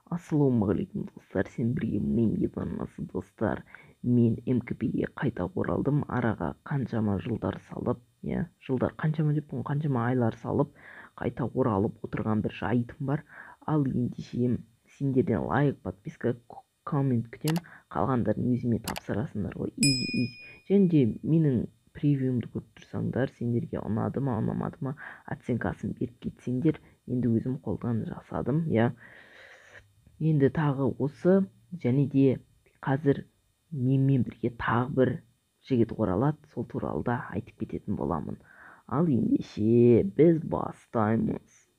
Ассалаумағалейкум, достар! Сен бірге мен, Еданасы. Достар, мен МКПге қайта оралдым. Араға қаншама жылдар салып, иә, жылдар қаншама деппін, қаншама айлар салып, қайта оралып отырған бір жайтым бар. Ал ендеше сендерден лайк, подписка, коммент күтемін. Қалғандарын өзіме тапсырасыңдар ғой, изи, изи. Және де менің превьюімді көріп тұрсаңдар, сендерге ұнады ма, ұнамады ма, оценкасын беріп кетсеңдер. Енді өзім қолдан жасадым, иә. Енді тағы осы, және де қазір менімен бірге тағы бір жігіт оралады, сол туралы да айтып кететін боламын. Ал ендеше біз бастаймыз.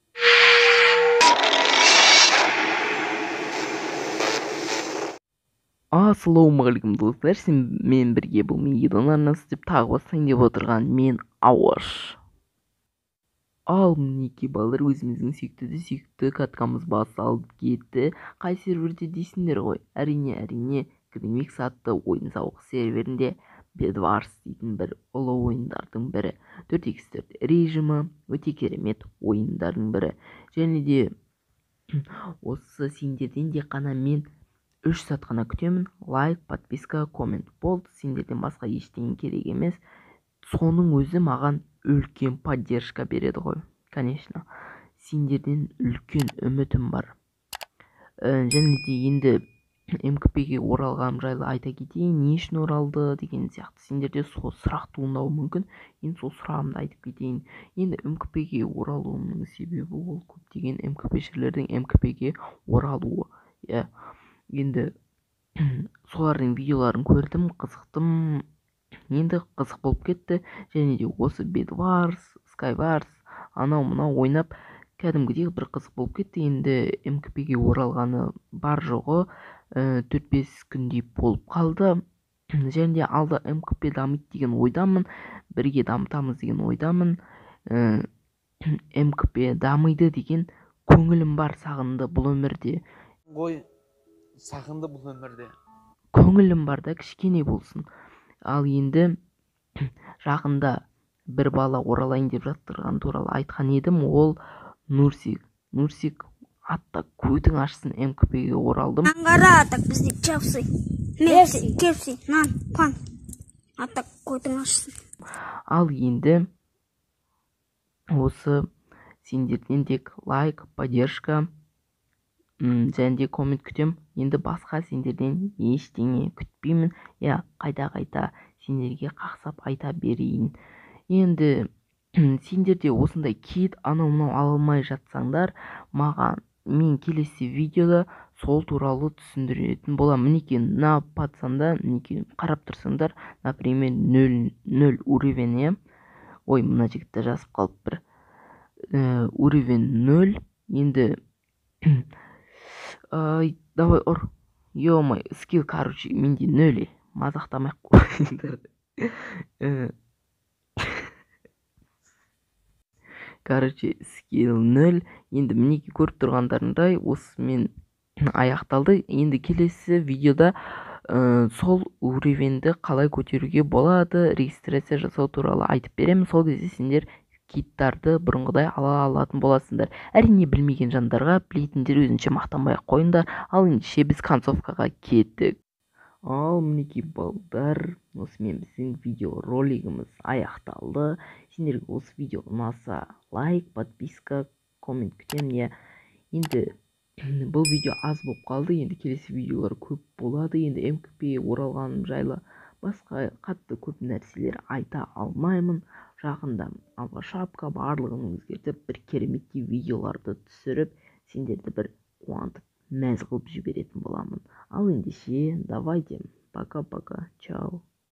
Ассалаумағалейкум, достар! Сенімен бірге бұл мен, Едан арнасы деп тағы бастайын деп отырған мен, Ауаш. Ал мінекей, балалар, өзіміздің сүйікті де сүйікті каткамыз басталып кетті. Қай серверде дейсіңдер ғой? Әрине, әрине, Гримикс атты ойын сауық серверінде Bedwars дейтін бір ұлы ойындардың бірі. 4x4 режимі өте керемет ойындардың бірі. Және де осы сендерден де қана мен 3 сәт қана күтемін. Лайк, подписка, коммент, болды. Сендерден басқа ештеңе керек емес. Соның өзі маған үлкен поддержка береді ғой. Конечно, сендерден үлкен үмітім бар. Және де енді МКПге оралғаным жайлы айта кетейін. Не үшін оралды деген сияқты сендерде сол сұрақ туындауы мүмкін. Енді сол сұрағымды айтып кетейін. Енді МКПге оралуымның себебі ол көптеген МКПшілердің МКПге оралуы. Иә, енді солардың видеоларын көрдім, қызықтым. Енді қызық болып кетті. Және де осы Bedwars, Skywars, анау мынау ойнап кәдімгідей бір қызық болып кетті. Енді МКПге оралғаны бар жоғы 4-5 күндей болып қалды. Және де алда МКП дамиды деген ойдамын, бірге дамытамыз деген ойдамын. МКП дамиды деген көңілім бар. Сағынды бұл өмірде ғой, сағынды бұл өмірде көңілім бар да, кішкене болсын. Ал енді жақында бір бала оралайын деп жаттырған туралы айтқан едім. Ол Нурсик. Нурсик, атта көтің ашсын, МКПге оралдым. Аңғара, так бізде Челси, Месси, Челси, нан, пан. Ата көтің ашсын. Ал енді осы сендерден тек лайк, поддержка және де коммент күтем. Енді басқа сендерден ештеңе күтпеймін. Иә, қайта-қайта сендерге қақсап айта берейін. Енді сендер де осындай кит анау мынау ала алмай жатсаңдар, маған мен келесі видеода сол туралы түсіндіретін боламын. Мінекей, мына пацанда, мінекей, қарап тұрсаңдар, например, нөл уровень, иә. Ой, мына жігітті жазып қалып бір. Уровень 0. Енді ай, давай ұр. Ё-моё, скилл, короче, менде 0. Мазақтамай ақ қойыңдар. Короче, скилл 0. Енді мінекей, көріп тұрғандарыңдай, осымен аяқталды. Енді келесі видеода сол уровеньді қалай көтеруге болады, регистрация жасау туралы айтып беремін. Сол кезде сендер киттарды бұрынғыдай ала алатын боласыңдар. Әрине, білмеген жандарға, білетіндер өзінше мақтанбай ақ қойыңдар. Ал ендеше біз концовкаға кеттік. Ал мінекей, балдар, осымен біздің видеоролигіміз аяқталды. Сендерге осы видео ұнаса, лайк, подписка, коммент күтемін. Иә, енді бұл видео аз болып қалды, енді келесі видеолар көп болады. Енді МКП оралғаным жайлы басқа қатты көп нәрселер айта алмаймын. Жақында алға шапка барлығын өзгертіп, бір кереметтей видеоларды түсіріп, сендерді бір қуантып, мәз қылып жіберетін боламын. Ал ендеше, давайте, пока-пока, чао.